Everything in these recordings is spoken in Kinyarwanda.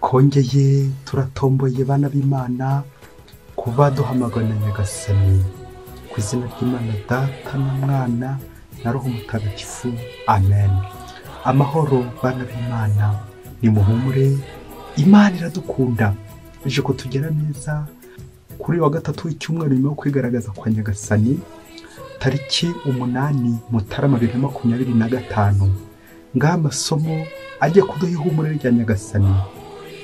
Twongeye turatomboye bana b'Imana kuba duhamagana Nyagasani ku izina ry'Imana Data na Mwana na Roho Mutagatifu, amen. Amahoro bana b'Imana, nimuhumure, Imana iradukunda, ije kutugera neza kuri wa gatatu w'icyumweru nyuma yo kwigaragaza kwa Nyagasani, tariki 8 Mutarama 2025. Ngaha amasomo agiye kuduha ihumure rya Nyagasani.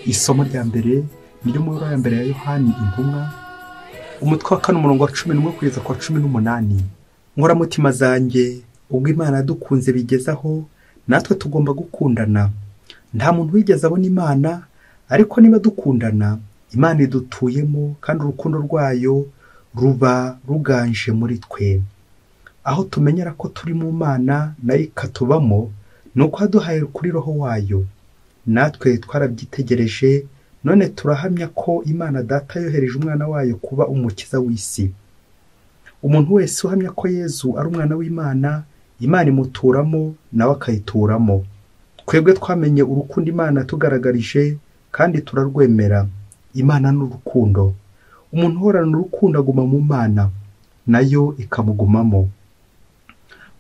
Isomo rya mbere ni ryo muri ya mbere ya Yohani intumwa, umutwe wa 4 umurongo wa 11 kugeza kwa 18. Nkoramutima zanjye, ubwo Imana yadukunze bigezaho, natwe tugomba gukundana. Nta muntu wigeze abona Imana, ariko niba dukundana, Imana idutuyemo kandi urukundo rwayo ruba ruganje muri twe. Aho tumenyera ko turi mu Mana nayo ikatubamo, ni uko yaduhaye kuri Roho wayo. Natwe twarabyitegereje, none turahamya ko Imana Data yohereje umwana wayo kuba umukiza w'isi. Umuntu wese uhamya ko Yezu ari umwana w'Imana, Imana imuturamo nawe akayituramo. Twebwe twamenye urukundo Imana tugaragarije kandi turarwemera. Imana ni urukundo. Umuntu uhorana urukundo aguma mu Mana, nayo ikamugumamo.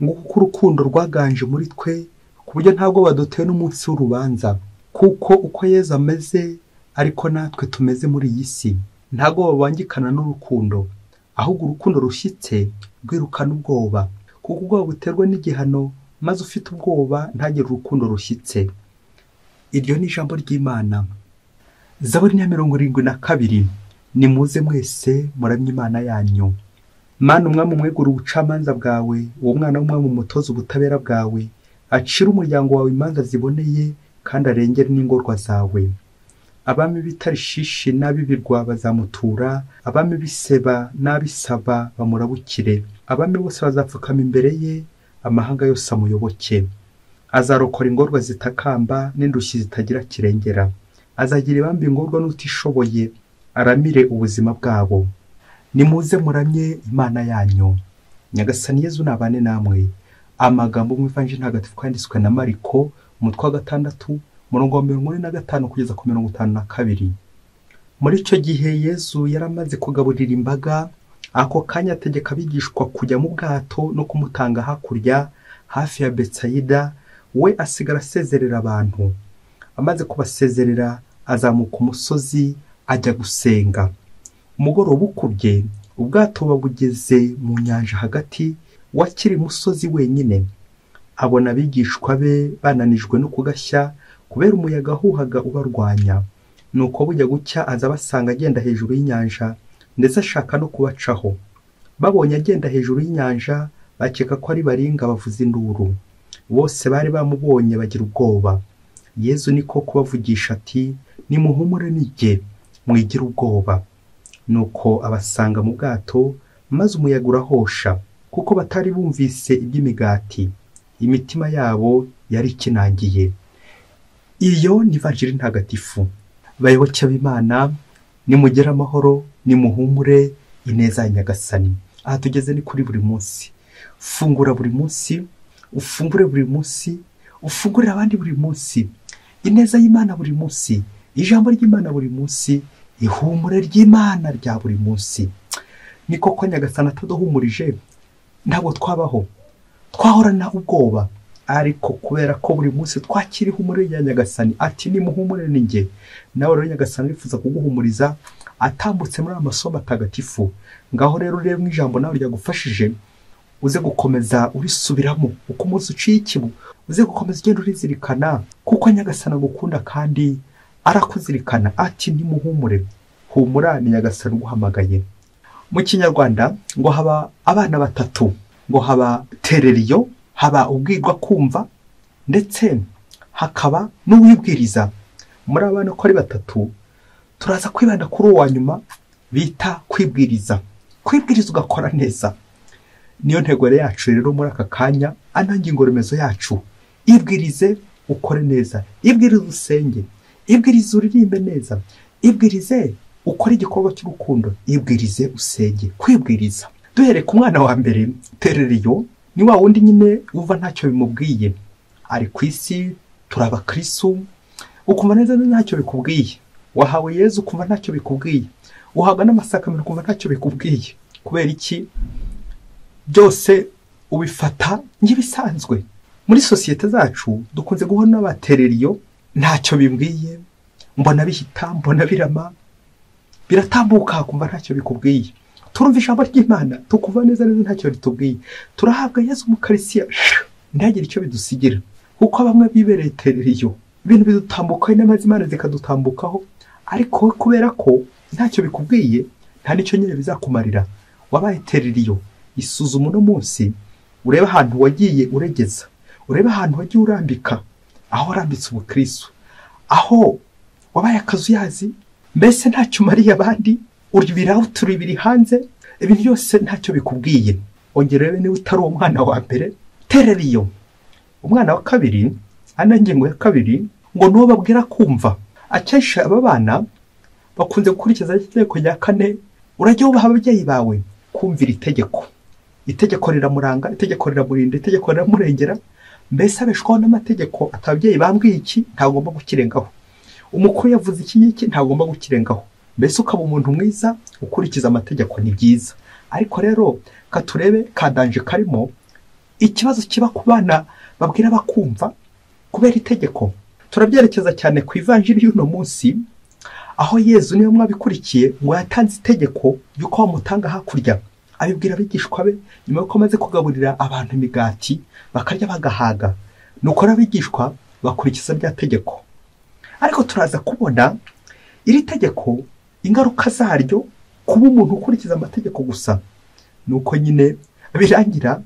Nguko uko urukundo rwaganje muri twe, ku buryo ntabwo badutewe n'umunsi w'urubanza, kuko uko Yezu ameze ariko natwe tumeze muri iyi si. Ntabwo babangikana n'urukundo, ahubwo urukundo rushyitse rwirukana ubwoba, kuko ubwoba buterwa n'igihano, maze ufite ubwoba ntagire urukundo rushyitse. Iryo ni ijambo ry'Imana. Zaburi ya 72. Nimuze mwese muramye Imana yanyu. Mana umwami umwegura ubucamanza bwawe, uwo mwana w'umwami umutoza ubutabera bwawe, acira umuryango wawe imanza ziboneye kandi arengere n'ingorwa zawe. Abami b'i Tarishishi n'ab'ibirwa bazamutura, abami b'i Seba n'ab'Isaba bamurabukire. Abami bose bazapfukama imbere ye, amahanga yose amuyoboke. Azarokora ingorwa zitakamba n'indushyi zitagira kirengera. Azagira ibambi ingorwa n'utishoboye, aramire ubuzima bwabo. Nimuze muramye Imana yanyu. Nyagasani Yezu nabane namwe. Amagambo mu Ivanjiri Ntagatifu yanditswe na Mariko, umutwe wa 6, umurongo wa 45 kugeza ku 52. Muri icyo gihe Yezu yaramaze kugaburira imbaga, ako kanya ategeka abigishwa kujya mu bwato no kumutanga hakurya hafi ya Betsayida, we asigara asezerera abantu. Amaze kubasezerera azamuka umusozi ajya gusenga. Umugoroba ukubye, ubwato babugeze mu nyanja hagati, wakiri musozi wenyine. Abona abigishwa be bananijwe no kugashya kubera umuyaga uhuhaga ubarwanya. Nuko bujya gucya aza basanga agenda hejuru y'inyanja, ndetse ashaka no kubacaho. Babonye agenda hejuru y'inyanja, bakeka ko ari baringa bavuza induru. Bose bari bamubonye bagira ubwoba. Yezu niko kubavugisha ati, nimuhumure nijye, mwigire ubwoba. Nuko abasanga mu bwato, maze umuyaga urahosha, kuko batari bumvise iby'imigati. Imitima yabo yari ikinangiye. Iyo ni Ivanjiri Ntagatifu. Bayoboke b'Imana, nimugire amahoro, nimuhumure ineza ya Nyagasani. Aha tugeze ni kuri buri munsi. Fungura buri munsi, ufungure buri munsi, ufungurire abandi buri munsi. Ineza y'Imana buri munsi, ijambo ry'Imana buri munsi, ihumure ry'Imana rya buri munsi. Ni koko Nyagasani ataduhumurije, ntabwo twabaho, twahorana ubwoba. Ariko kubera ko buri munsi twakira ihumure rya Nyagasani, ati nimuhumure ninjye. Nawe rero Nyagasani arifuza kuguhumuriza atambutse muri amasomo atagatifu. Ngaho rero urebe mu ijambo nawe ryagufashije, uze gukomeza urisubiramo uko umunsi uciye ikibu, uze gukomeza ugenda urizirikana, kuko Nyagasani agukunda kandi arakuzirikana. Ati nimuhumure. Humura, ni Nyagasani uguhamagaye. Mu Kinyarwanda ngo haba abana batatu, ngo haba tereriyo, haba ubwirwa kumva, ndetse hakaba n'uwibwiriza. Muri abana ko ari batatu, turaza kwibanda kuri uwa nyuma bita kwibwiriza. Kwibwiriza ugakora neza. Niyo ntego yacu rero muri aka kanya, anangingo remezo yacu. Ibwirize ukore neza, ibwirize usenge, ibwirize uririmbe neza, ibwirize ukore igikorwa cy'urukundo, ibwirize usenge. Kwibwiriza. Duhere ku mwana wa mbere, tereriyo, ni wa wundi nyine uva ntacyo bimubwiye. Ari ku isi, turi abakristo, ukumva neza ntacyo bikubwiye. Wahawe Yezu ukumva ntacyo bikubwiye, uhabwa n'amasakamento ukumva ntacyo bikubwiye. Kubera iki? Byose ubifata nk'ibisanzwe. Muri sosiyete zacu dukunze guhora n'abatereriyo, ntacyo bimbwiye, mbona bihita, mbona birama, biratambuka, kumva ntacyo bikubwiye. Turumva ijambo ry'Imana tukumva neza neza ntacyo ritubwiye. Turahabwa Yezu mu Karisiya ntagire icyo bidusigira, kuko bamwe bibereye tereriyo, ibintu bidutambukaho, inama z'Imana zikadutambukaho, ariko kubera ko ntacyo bikubwiye nta nicyo nyine bizakumarira. Wabaye tereriyo. Isuzuma uno munsi, urebe ahantu wagiye uregeza, urebe ahantu wagiye urambika, aho warambitse ubukristo, aho wabaye akazuyazi, mbese ntacyo umariye abandi, uribiraho turibiri hanze, ibintu byose ntacyo bikubwiye. Ongera urebe niba utari umwana wa mbere tereriyo. Umwana wa kabiri, ana ngingo ya kabiri, ngo nuwo babwira kumva. Akenshi aba bana bakunze gukurikiza itegeko rya kane, urajya wubaha ababyeyi bawe, kumvira itegeko. Itegeko riramuranga, itegeko riramurinda, itegeko riramurengera, mbese abeshwaho n'amategeko. Ati ababyeyi bambwiye iki, ntagomba gukirengaho. Umukuru yavuze iki ngiki, ntagomba gukirengaho. Mbese ukaba umuntu mwiza ukurikiza amategeko, ni byiza. Ariko rero katurebe kadanje karimo ikibazo kiba ku bana babwira bakumva kubera itegeko. Turabyerekeza cyane ku ivanjiri y'uno munsi, aho Yezu niyo mwabikurikiye ngo yatanze itegeko y'uko bamutanga hakurya, abibwira abigishwa be nyuma y'uko amaze kugaburira abantu imigati bakarya bagahaga. Nuko abigishwa bakurikiza rya tegeko. Ariko turaza kubona iri tegeko ingaruka zaryo kuba umuntu ukurikiza amategeko gusa. Nuko nyine birangira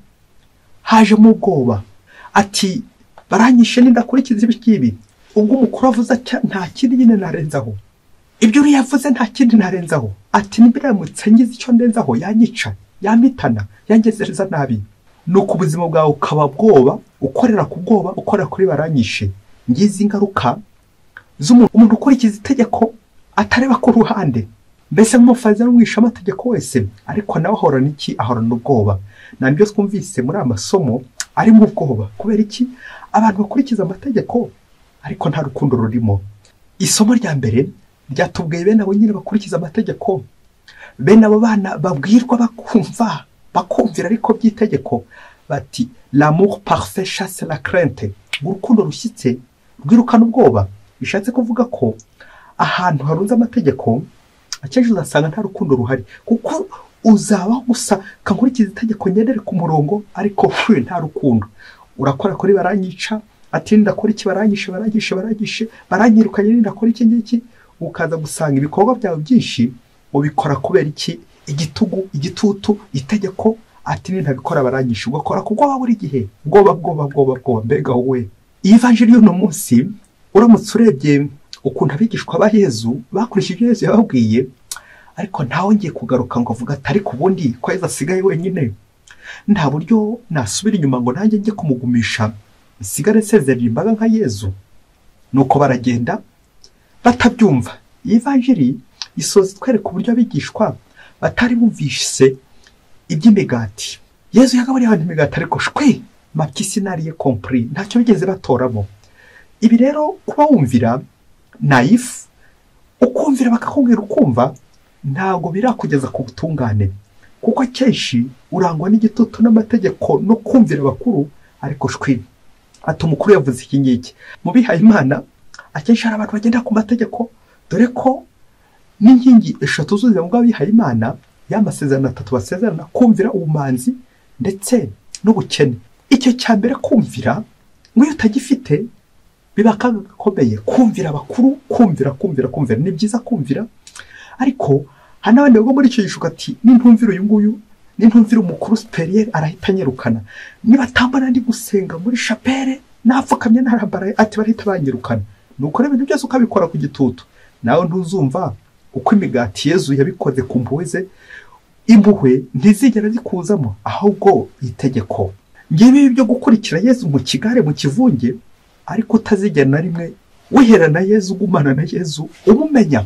hajemo ubwoba, ati baranyishe nindakurikiza ibi ngibi. Ubwo umukuru avuze nta kindi nyine narenzaho, ibyo uri yavuze nta kindi narenzaho, ati nibiramutse ngize icyo ndenzaho yanyica, yamitana, yangezereza nabi. Nuko ubuzima bwawe ukaba bwoba, ukorera ku bwoba, ukorera kuri baranyishe. Ngize ingaruka z'umuntu ukurikiza itegeko atareba ku ruhande, mbese nk'umufarisayo n'umwisha amategeko wese, ariko nawe ahorana iki? Ahorana ubwoba. Nabyo twumvise muri amasomo ari mu bwoba. Kubera iki? Abantu bakurikiza amategeko ariko nta rukundo rurimo. Isomo rya mbere ryatubwiye bene abo nyine bakurikiza amategeko, bene abo bana babwirwa bakumva, bakumvira ariko by'itegeko, bati l'amour parfait chasse la crainte. Urukundo rushyitse rwirukana ubwoba. Bishatse kuvuga ko ahantu harunze amategeko akenshi uzasanga nta rukundo ruhari, kuko uzabaho gusa kankurikiza itegeko ngendere ku murongo, ariko nta rukundo. Urakora kuri baranyica, ati ndakora iki baranyishe, baranyishe, baranyishe, baranyirukanye, ndakora iki ngiki. Ukaza gusanga ibikorwa byawe byinshi ubikora kubera iki? Igitugu, igitutu, itegeko, ati nintabikora baranyishe. Ugakora kuko waba buri gihe bwoba bwoba bwoba bwoba. Mbega wowe! Iyi vanjiri y'uno munsi, uramutse urebye ukuntu abigishwa ba Yezu bakurikije ibyo Yezu yababwiye, ariko ntawe ngiye kugaruka ngo avuga ati ariko ubundi ko Yezu asigaye wenyine, nta buryo nasubira inyuma ngo nanjye njye kumugumisha, nsigare nsezerera imbaga nka Yezu. Nuko baragenda batabyumva. Iyi vanjiri isoza itwereka uburyo abigishwa batari bumvise iby'imigati. Yezu yagaburiye abantu imigati, ariko shwe mapyisi nariye compris, ntacyo bigeze batoramo. Ibi rero kuba wumvira naif, ukumvira bakakubwira ukumva, ntabwo birakugeza ku butungane, kuko akenshi urangwa n'igitutu n'amategeko no kumvira abakuru, ariko shwi ati umukuru yavuze iki ngiki. Mu bihaye Imana akenshi hari abantu bagenda ku mategeko, dore ko n'inkingi eshatu z'ubuzima bw'abihaye Imana, y'amasezerano atatu basezerana, kumvira, ubumanzi ndetse n'ubukene. Icyo cya mbere kumvira, ngo iyo utagifite biba akaga gakomeye. Kumvira abakuru, kumvira, kumvira, kumvira, ni byiza kumvira, ariko hari n'abandi bagwa muri icyo gishuko ati nintumvira uyu nguyu, nintumvira umukuru superieur arahita anyirukana, niba atambona ndi gusenga muri chapelle napfukamye narambaraye, ati barahita banyirukana. Nuko rero ibintu byose ukabikora ku gitutu, nawe ntuzumva uko imigati Yezu yabikoze ku mpuhwe ze. Impuhwe ntizigera zikuzamo, ahubwo itegeko. Ngibi byo gukurikira Yezu mu kigare, mu kivunge, ariko utazigera na rimwe wihera na Yezu, ugumana na Yezu, umumenya.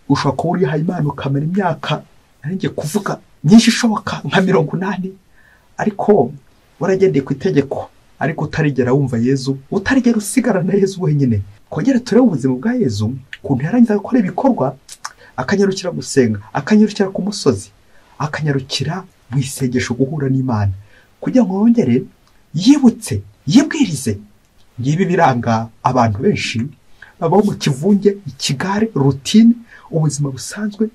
Ushobora kuba urihaye Imana ukamara imyaka, ngiye kuvuga myinshi ishoboka nka 80, ariko waragendeye ku itegeko. ariko utarigera wumva Yezu, utarigera usigara na Yezu wenyine. Kongera turebe ubuzima bwa Yezu, ukuntu yarangiza gukora ibikorwa akanyarukira gusenga, akanyarukira ku musozi, akanyarukira mu isengesho guhura n'Imana, kugira ngo yongere yibutse, yibwirize. Ngibi biranga abantu benshi babaho mu kivunge, ikigare, routine, ubuzima busanzwe,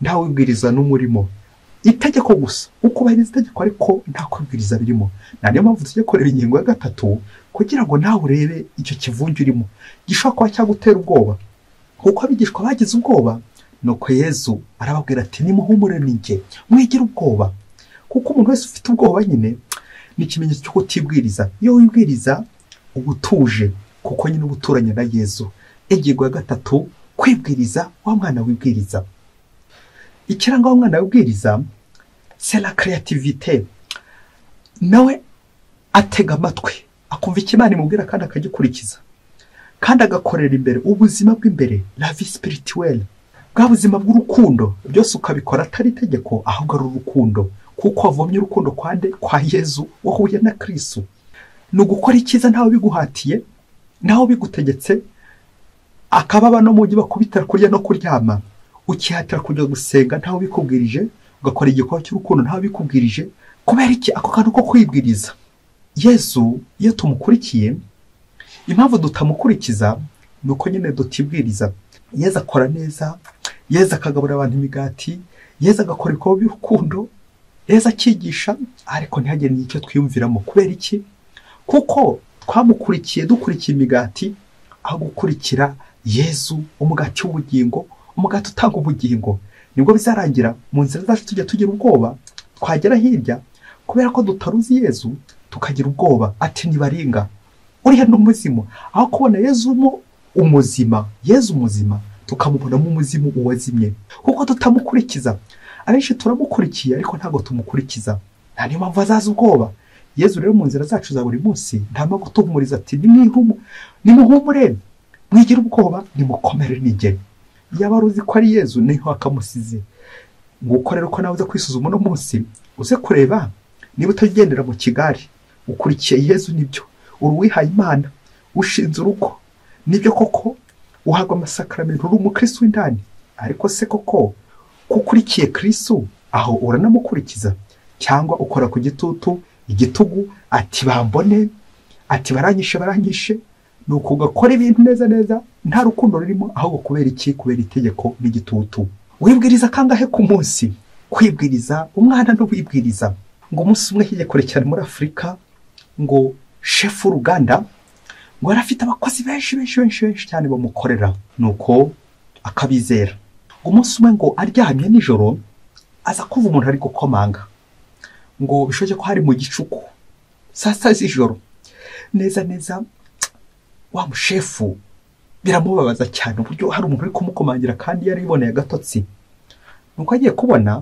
nta wibwiriza n'umurimo. Itegeko gusa, ukubahiriza itegeko ariko nta kwibwiriza birimo. Na niyo mpamvu tujya kureba ingingo ya 3 kugira ngo nawe urebe icyo kivunge urimo gishobora kuba cyagutera ubwoba. Kuko abigishwa bagize ubwoba, nuko Yezu arababwira ati nimuhumure ni njye, mwigire ubwoba. Kuko umuntu wese ufite ubwoba nyine ni ikimenyetso cyo kutibwiriza. Iyo wibwiriza uba utuje, kuko nyine uba uturanye na Yezu. Ingingo ya 3, kwibwiriza wa mwana wibwiriza. Ikiranga wa mwana wibwiriza, c'est la créativité. Nawe atega amatwi, akumva icyo Imana imubwira kandi akagikurikiza, kandi agakorera imbere ubuzima bw'imbere, la vie spirituelle, bwa buzima bw'urukundo. Byose ukabikora atari itegeko ahubwo ari urukundo, kuko wavomye urukundo kwande kwa Yezu, wahuye na Kristo. Ni ugukora icyiza ntawe biguhatiye, ntawe bigutegetse, akababa no mu bakubitira kurya no kuryama, ukihatira kujya gusenga ntawe bikubwirije, ugakora igikorwa cy'urukundo ntawe bikubwirije. Kubera iki? Ako kantu ko kwibwiriza. Yezu iyo tumukurikiye, impamvu tutamukurikiza ni uko nyine dutibwiriza. Yezu akora neza, Yezu akagaburira abantu imigati, Yezu agakora ibikorwa by'urukundo, Yezu akigisha, ariko ntihagire icyo twiyumviramo. Kubera iki? Kuko twamukurikiye dukurikiye imigati, aho gukurikira Yezu, umugati w'ubugingo, umugati utanga ubugingo. Nibwo bizarangira mu nzira zacu tujya tugira ubwoba, twagera hirya kubera ko tutaruzi Yezu tukagira ubwoba, ati nibaringa uriya ni umuzimu. Aho kubona Yezu mo umuzima, Yezu muzima, tukamubonamo umuzimu uwazimye, kuko tutamukurikiza. Abenshi turamukurikiye ariko ntabwo tumukurikiza. Nta niyo mpamvu azaza ubwoba. Yezu rero mu nzira zacu za buri munsi ntama gutuhumuriza ati nimuhumure, mwigire ubwoba, nimukomere nigere. Yaba uzi ko ari Yezu niho akamusize. Nguko rero ko nawe uze kwisuzuma uno munsi, uze kureba niba utagendera mu kigari, ukurikiye Yezu nibyo, uri uwihaye Imana, ushinze urugo nibyo koko, uhabwa amasakramentu, uri umukristo w'indani. Ariko se koko kukurikiye Kristo aho uranamukurikiza, cyangwa ukora ku gitutu igitugu, ati bambone, ati baranyishe baranyishe, nuko ugakora ibintu neza neza nta rukundo rurimo, ahubwo kubera iki? Kubera itegeko n'igitutu. Wibwiriza kangahe ku munsi? Kwibwiriza, umwana n'uwibwiriza. Ngo umunsi umwe hirya kure cyane muri Afurika, ngo shefu w'uruganda ngo yari afite abakozi benshi benshi benshi benshi cyane bamukorera, nuko akabizera. Ngo umunsi umwe ngo aryamye nijoro aza kumva umuntu ari gukomanga, ngo bishoboke ko hari mu gicuku saa sita z'ijoro. Neza neza wa mushefu biramubabaza cyane uburyo hari umuntu uri kumukomangira kandi yari yiboneye agatotsi. Nuko agiye kubona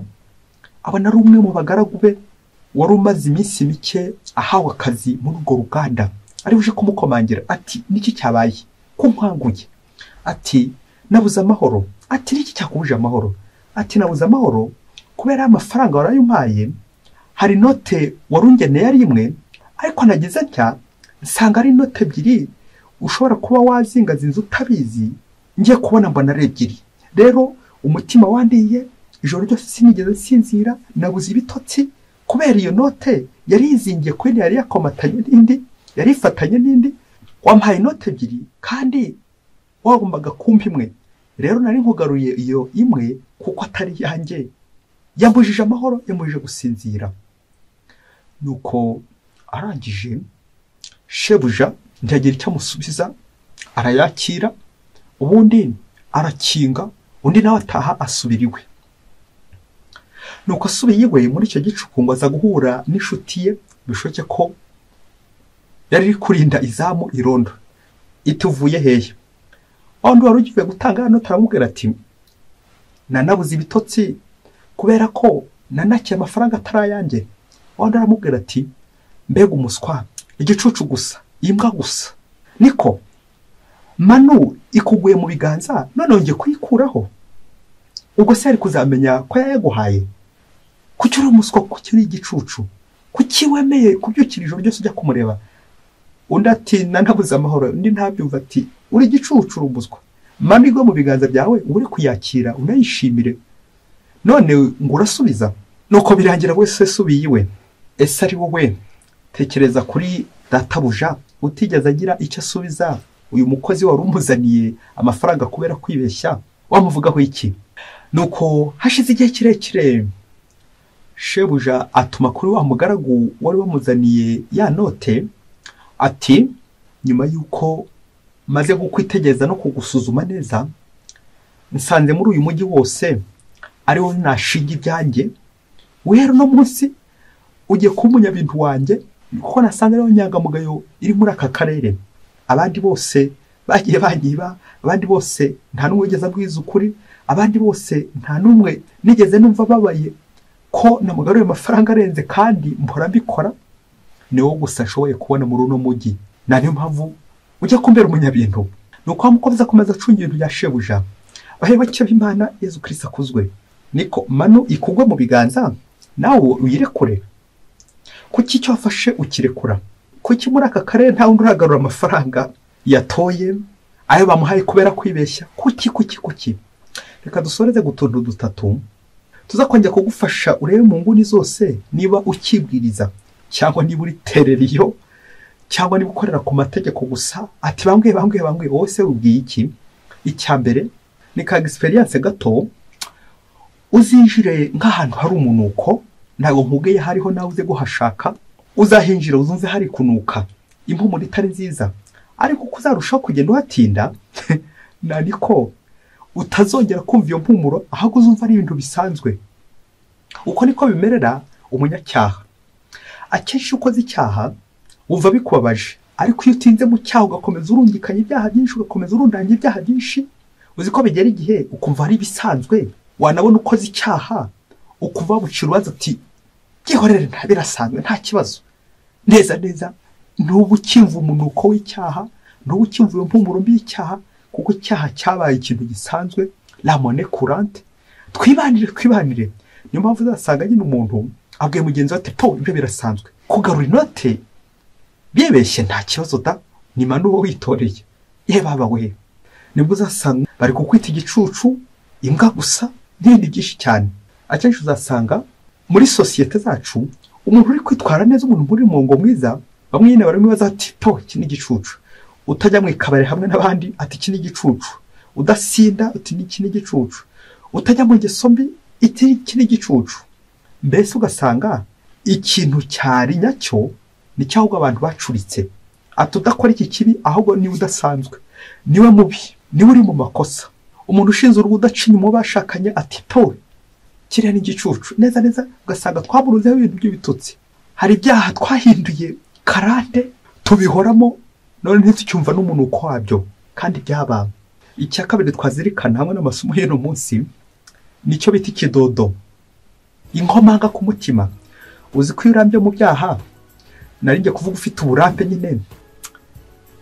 abona ari umwe mu bagaragu be wari umaze iminsi mike ahawe akazi muri urwo ruganda, ari uje kumukomangira ati niki cyabaye ko nkanguye? Ati nabuze amahoro. Ati niki cyakubuje amahoro? Ati nabuze amahoro kubera amafaranga warayumpaye, hari note warungeneye ari imwe, ariko nagize ntya nsanga ari note ebyiri ushobora kuba wazingazinze utabizi, ngiye kubona mbona ari ebyiri. Rero umutima wandiye ijoro ryose sinigeze nsinzira, nabuze ibitotsi kubera iyo note yari izingiye kuri yari yakomatanye n'indi, yari ifatanye n'indi. Wampaye note ebyiri kandi wagombaga kumpa imwe, rero nari nkugaruye iyo imwe kuko atari yanjye. Yambujije amahoro, yambujije gusinzira. Nuko arangije shebuja ntiyagira icyo amusubiza, arayakira, ubundi arakinga, undi nawe ataha asubira iwe. Nuko asubiye iwe muri icyo gicuku ngo aza guhura n'inshuti ye, bishoboke ko yari iri kurinda izamu irondo, ituvuye hehe? Wa wundi wari ugiye gutanga hano taramubwira ati nanabuze ibitotsi kubera ko nanakiye amafaranga atari ayanjye. Wa wundi aramubwira ati mbega umuswa, igicucu gusa, imbwa gusa, niko manu ikuguye mu biganza none ngiye kuyikuraho. Ubwo se ari kuzamenya ko yayaguhaye? Kuki uri umuswa? Kuki uri igicucu? Kuki wemeye kubyukira ijoro ryose ujya kumureba? Undi ati nanabuze amahoro. Undi ntabyumva ati uri igicucu, urumuswa, manu igwa mu biganza byawe uri kuyakira unayishimire, none ngo urasubiza. Nuko birangira wese subiye iwe. Ese ari wowe, tekereza kuri databuja utigeze agira icyo asubiza uyu mukozi wari umuzaniye amafaranga kubera kwibeshya, wamuvugaho iki? Nuko hashize igihe kirekire, shebuja atuma kuri wa mugaragu wari wamuzaniye ya note ati nyuma yuko maze kukwitegereza no kugusuzuma neza, nsanze muri uyu mujyi wose ariwo nashinga ibyanjye, wera no munsi ugiye kuba umunyabintu wanjye, kuko nasanze ariwo nyangamugayo iri muri aka karere. Abandi bose bagiye banyiba, abandi bose nta n'umwe wigeze abwiza ukuri, abandi bose nta n'umwe nigeze numva babaye ko namugaruye amafaranga arenze, kandi mpora mbikora, ni wowe gusa nshoboye kubona muri uno mujyi, na niyo mpamvu ujya kumbera umunyabintu. Nuko wamukomeza komeza acunga ibintu bya shebuja. Abayoboke b'Imana, Yezu Kristo akuzwe. Niko manu ikugwe mu biganza nawe uyirekure. Kuki icyo wafashe ukirekura? Kuki muri aka karere nta wundi uragarura amafaranga yatoye, ayo bamuhaye kubera kwibeshya? Kuki kuki kuki? Reka dusoreze gutuntu dutatu tuza kongera kugufasha urebe mu nguni zose niba ukibwiriza, cyangwa niba uri tereriyo, cyangwa niba ukorera ku mategeko gusa. Ati bambwiye bambwiye bambwiye, wowe se ubwiye iki? Icya mbere ni ka experience gato, uzinjire nk'ahantu hari umunuko, ntabwo nkubwiye hariho nawe uze guhashaka, uzahinjira uzumve hari kunuka impumuro itari nziza, ariko uko uzarushaho kugenda uhatinda niko utazongera kumva iyo mpumuro, ahubwo uzumva ari ibintu bisanzwe. Uko niko bimerera umunyacyaha. Akenshi ukoze icyaha wumva bikubabaje, ariko iyo utinze mu cyaha ugakomeza urungikanya ibyaha byinshi, ugakomeza urundanya ibyaha byinshi, uzi ko bigera igihe ukumva ari ibisanzwe. Wanabona ukoze icyaha ukumva bagucira urubanza ati byihorere nta birasanzwe nta kibazo. Neza neza ntuba ukimva umunuko w'icyaha, ntuba ukimva iyo mpumuro mbi y'icyaha, kuko icyaha cyabaye ikintu gisanzwe, la monnaie courante. Twibanire twibanire. Niyo mpamvu uzasanga nyine umuntu abwiye mugenzi we ati po ibyo birasanzwe, kugarura inote bibeshye nta kibazo da, ni manu witoreye, ye baba we. Nibwo uzasanga bari kukwita igicucu, imbwa gusa n'ibindi byinshi cyane. Akenshi uzasanga muri sosiyete zacu umuntu uri kwitwara neza, umuntu muri murongo mwiza, bamwe nyine baramubaza ati po iki ni igicucu. Utajya mu ikabari hamwe n'abandi ati iki ni igicucu. Udasinda uti iki ni igicucu. Utajya mu ngeso mbi iti iki ni igicucu. Mbese ugasanga ikintu cyari nyacyo ni cyo ahubwo abantu bacuritse. Ati udakora iki kibi ahubwo niwe udasanzwe, niwe mubi, niwe uri mu makosa. Umuntu ushinze urugo udaca inyuma bashakanye ati po kiriya ni igicucu. Neza neza ugasanga twaburuzeho ibintu by'ibitutsi. Hari ibyaha twahinduye karande tubihoramo, none ntitucyumva n'umunuko wabyo kandi byaba. Icya kabiri twazirikana hamwe n'amasomo y'uno munsi nicyo bita ikidodo, inkomanga ku mutima. Uzi ko iyo urambye mu byaha, nari ngiye kuvuga ufite uburambe nyine,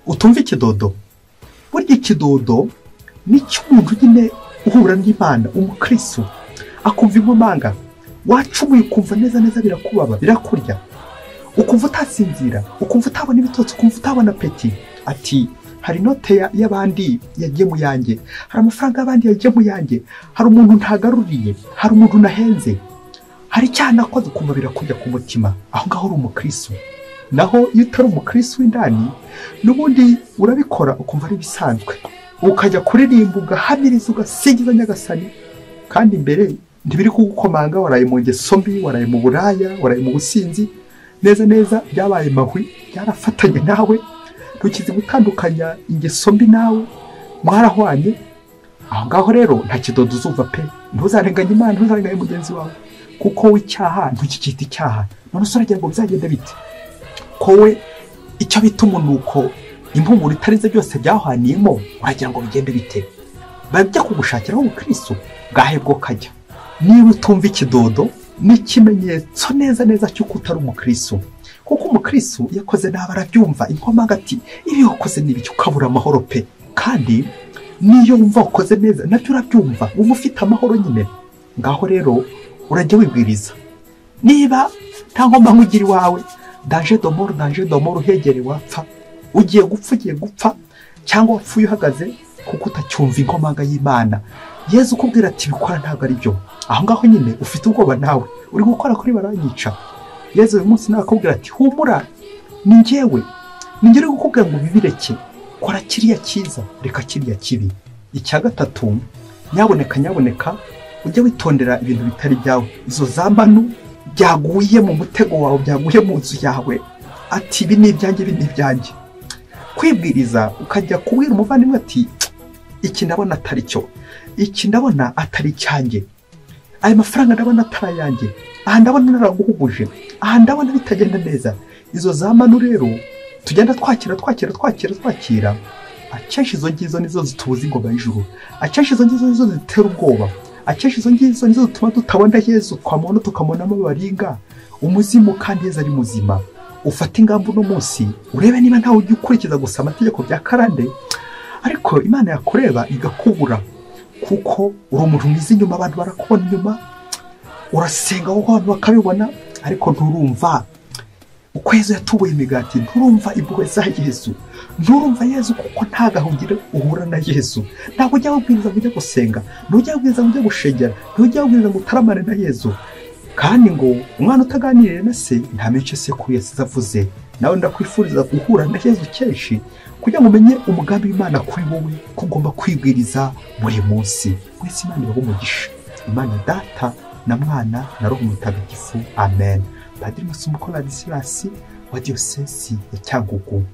utumva ikidodo. Burya ikidodo ni cy'umuntu nyine uhura n'Imana, umukristo akumva inkomanga, wacumuye ukumva neza neza birakubaba, birakurya, ukumva utasinzira, ukumva utabona ibitotsi, ukumva utabona peti. Ati hari inote y'abandi yagiye mu yanjye, hari amafaranga y'abandi yagiye mu yanjye, hari umuntu ntagaruriye, hari umuntu nahenze, hari icyaha nakoze, ukumva birakurya ku mutima. Aho ngaho uri umukristo. Naho iyo utari umukristo w'indani, n'ubundi urabikora ukumva ari ibisanzwe, ukajya kuririmba ugahamiriza ugasingiza Nyagasani, kandi imbere ntibiri kugukomanga, waraye mu ngeso mbi, waraye mu buraya, waraye mu businzi, neza neza byabaye mahwi, byarafatanye nawe, ntukizi gutandukanya ingeso mbi nawe, mwarahwanye. Aho ngaho rero nta kidodo uzumva pe. Ntuzarenganye Imana, ntuzarenganye mugenzi wawe, kuko w'icyaha ntukikita icyaha. None se uragira ngo bizagende bite? Ko we icyo bita umunuko, impumuro itarize byose byahwaniyemo, uragira ngo bigende bite? Bajya kugushakiraho ubukristo bwahe bwo kajya. Niba utumva ikidodo ni ikimenyetso neza neza cy'uko utari umukristo, kuko umukristo yakoze nabi arabyumva, inkomanga ati ibi wakoze ni ibiki, ukabura amahoro pe. Kandi niyo wumva wakoze neza nabyo urabyumva, wumva ufite amahoro nyine. Ngaho rero urajya wibwiriza, niba nta nkomanga ugira iwawe, danger de mort, danger de mort, uhegereye wapfa, Ugiye gupfa, ugiye gupfa cyangwa wapfuye uhagaze kuko utacyumva inkomanga y'Imana. Yezu ukubwira ati bikora ntabwo ari byo. Aho ngaho nyine ufite ubwoba nawe, uri gukora kuri baranyica. Yezu uyu munsi nawe akubwira ati humura, ni njyewe, ni njye uri kukubwira ngo bibireke, kora kiriya cyiza, reka kiriya kibi. Icya gatatu, nyaboneka nyaboneka ujye witondera ibintu bitari byawe. Izo zambanu byaguye mu mutego wawe, byaguye mu nzu yawe, ati ibi ni ibyanjye, ibi ni ibyanjye. Kwibwiriza ukajya kubwira umuvandimwe ati iki ndabona atari cyo, iki ndabona atari icyanjye, aya mafaranga ndabona atari ayanjye, aha ndabona naraguhuguje, aha ndabona bitagenda neza. Izo zamanu rero tugenda twakira twakira twakira twakira, akenshi izo ngizo nizo zitubuza ingoma y'ijuru, akenshi izo ngizo nizo zitera ubwoba, akenshi izo ngizo nizo zituma tutabona Yezu, twamubona tukamubonamo abaringa umuzimu, kandi Yezu ari muzima. Ufate ingamba uno munsi urebe niba ntawe ujya ukurikiza gusa amategeko bya karande, ariko Imana yakureba igakubura, kuko uri umuntu mwiza inyuma, abantu barakubona inyuma, urasenga kuko abantu bakabibona, ariko nturumva uko Yezu yatubuye imigati, nturumva impuhwe za Yezu, nturumva Yezu kuko nta gahungiro uhura na Yezu. Ntabwo ujya wibwiriza ngo ujye gusenga, ntujya wibwiriza ngo ujye gushengera, ntujya wibwiriza ngo utaramane na Yezu. Kandi ngo umwana utaganiriye na se ntamenye icyo sekuru yasize avuze. Nawe ndakwifuriza guhura na Yezu kenshi kugira ngo umenye umugambi w'Imana kuri wowe, ko ugomba kwibwiriza buri munsi. Mwese Imana ibahe umugisha. Imana Data na Mwana na Roho Mutagatifu. Amen. Padiri Masumbuko Ladislas wa Diyosezi ya Cyangugu.